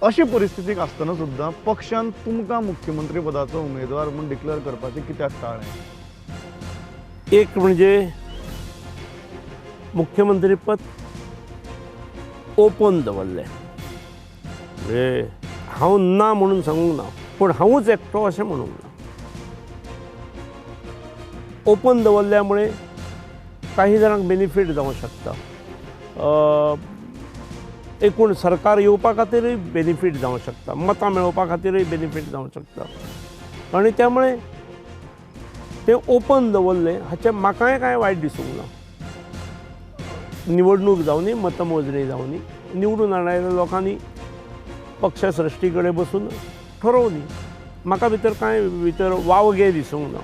अशी परिस्थितीक आसतना सुद्दां पक्षान तुमकां मुख्यमंत्री पदाचो उमेदवार म्हूण डिक्लेअर करपाचें कित्याक टाळ्ळें? एक म्हणजे मुख्यमंत्रीपद ओपन दवरलें, म्हणजे हांव ना म्हणून सांगूंक ना, पूण हांवूच एकटो अशें म्हणूंक ना. ओपन दवरल्या मुळे काही जाणांक बेनिफीट जावंक शकता, एकूण सरकार येवपा खातीरय बेनिफीट जावंक शकता, मतां मेळोवपा खातीरय बेनिफीट जावंक शकता. आनी त्यामुळे तें ओपन दवरलें हाचें म्हाकाय कांय वायट दिसूंक ना. निवडणूक जावनी, मतमोजणी जावनी, निवडून हाडलेल्या लोकांनी पक्षसृश्टी कडेन बसून ठरोवनी, म्हाका भितर कांय भितर वावगे दिसूंक ना.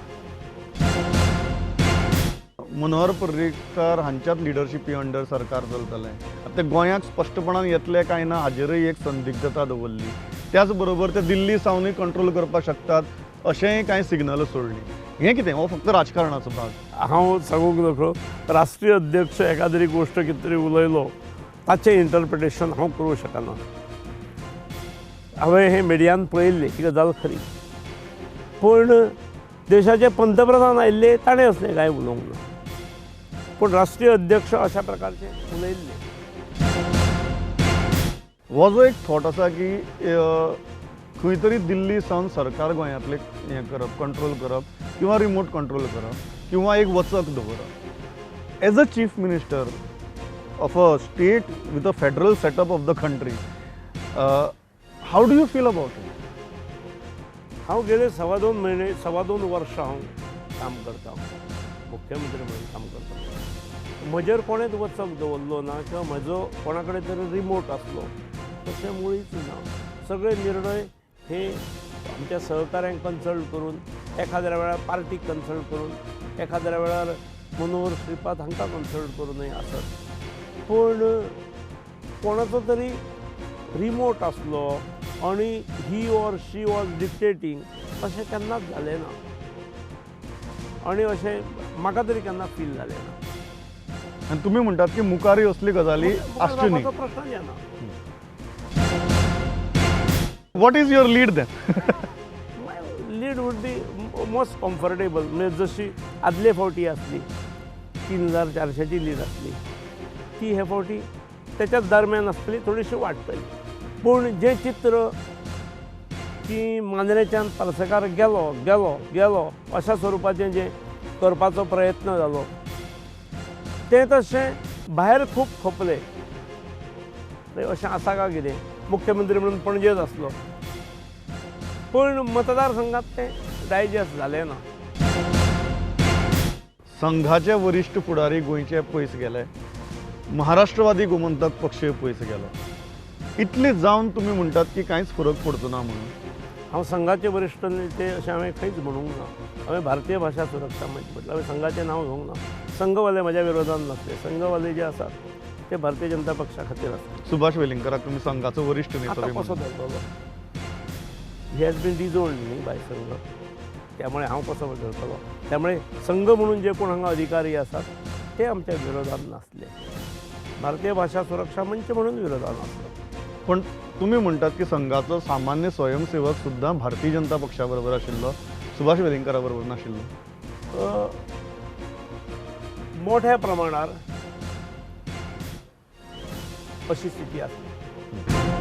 मनोहर पर्रीकार हांच्याच लिडरशिपी अंडर सरकार चलतलें, आतां ते गोंयांत स्पश्टपणान येतले काय ना हाजेरय एक संदिग्धता दवरली. त्याच बरोबर ते दिल्ली सावनूय कंट्रोल करपाक शकतात अशेंय कांय सिग्नल सोडली. हें कितें, हो फक्त राजकारणाचो भाग? हांव सांगूंक नकळो, राष्ट्रीय अध्यक्ष एकादरी गोश्ट कितें तरी उलयलो ताचें इंटरप्रिटेशन हांव करूंक शकना. हांवें हें मिडियान पळयल्लें ही गजाल खरी, पूण देशाचे पंतप्रधान आयिल्ले ताणें असलें कांय उलोवंक ना, पूण राष्ट्रीय अध्यक्ष अशा प्रकारचे उलयल्ले. हो जो एक थॉट आसा की खंय तरी दिल्ली सावन सरकार गोंयांतलें हें करप, कंट्रोल करप किंवा रिमोट कंट्रोल करप किंवा एक वचक दवरप, as a chief minister of a state with a federal setup of the country, how do you feel about it? हांव गेले 2.25 म्हयने, 2.25 वर्सां हांव काम करता, मुख्यमंत्री म्हणून काम करता. म्हजेर कोणेच वचक दवरलो ना किंवा म्हजो कोणा कडेन तरी रिमोट आसलो तशें मुळीच ना. सगळे निर्णय हे आमच्या सहकाऱ्यांक कन्सल्ट करून, एखाद्या वेळार पार्टीक कन्सल्ट करून, एखाद्या वेळार मनोहर श्रीपाद हांकां कन्सल्ट करूनय आसत, पूण कोणाचो तरी रिमोट आसलो आनी he or she was dictating अशें केन्नाच जालें ना, आनी अशें म्हाका तरी केन्ना फील जालें ना. आनी तुमी म्हणटात की मुखारय असली गजाली आसच्यो न्ही, प्रश्न येना. What is your lead then? My lead would be most comfortable, म्हणजे जशी आदले फावटी आसली 3400 लीड आसली, ती हे फावटी त्याच्याच दरम्यान आसतली, थोडीशी वाडटली. पूण जें चित्र की मांद्रेच्यान पार्सेकार गेलो गेलो गेलो अशा स्वरुपाचें जें करपाचो प्रयत्न जालो तें तशें भायर खूब खपलें. अशें आसा काय कितें, मुख्यमंत्री म्हणून पणजेच आसलो, पूण मतदारसंघात तें डायजेस्ट जालें ना. संघाचे वरिश्ठ फुडारी गोंयचे पयस गेले, महाराष्ट्रवादी गोमंतक पक्ष पयस गेलो, इतले जावन तुमी म्हणटात की कांयच फरक पडचो ना म्हणून? हांव संघाचे वरिश्ठ नेते अशें हांवें खंयच म्हणूंक ना. हांवें भारतीय भाशा सुरक्षा मंच म्हटलें, हांवें संघाचें नांव घेवंक ना. संघवाले म्हज्या विरोधान नासले, संघवाले जे आसात ते भारतीय जनता पक्षा खातीर आसले. सुभाष वेलिंगकराक तुमी संघाचो वरिश्ठ नेतो आतां कसो धरतलो? He has been डिजोल्ड न्ही बाय संघ, त्यामुळे हांव कसो धरतलो? त्यामुळे संघ म्हणून जे कोण हांगा अधिकारी आसात ते आमच्या विरोधान नासले, भारतीय भाशा सुरक्षा मंच म्हणून विरोधान आसलो. पण तुमी म्हणटात की संघाचो सामान्य स्वयंसेवक सुद्दां भारतीय जनता पक्षा बरोबर आशिल्लो, सुभाष वेलिंगकरा बरोबर नाशिल्लो? मोठ्या प्रमाणार अशी स्थिती आसली.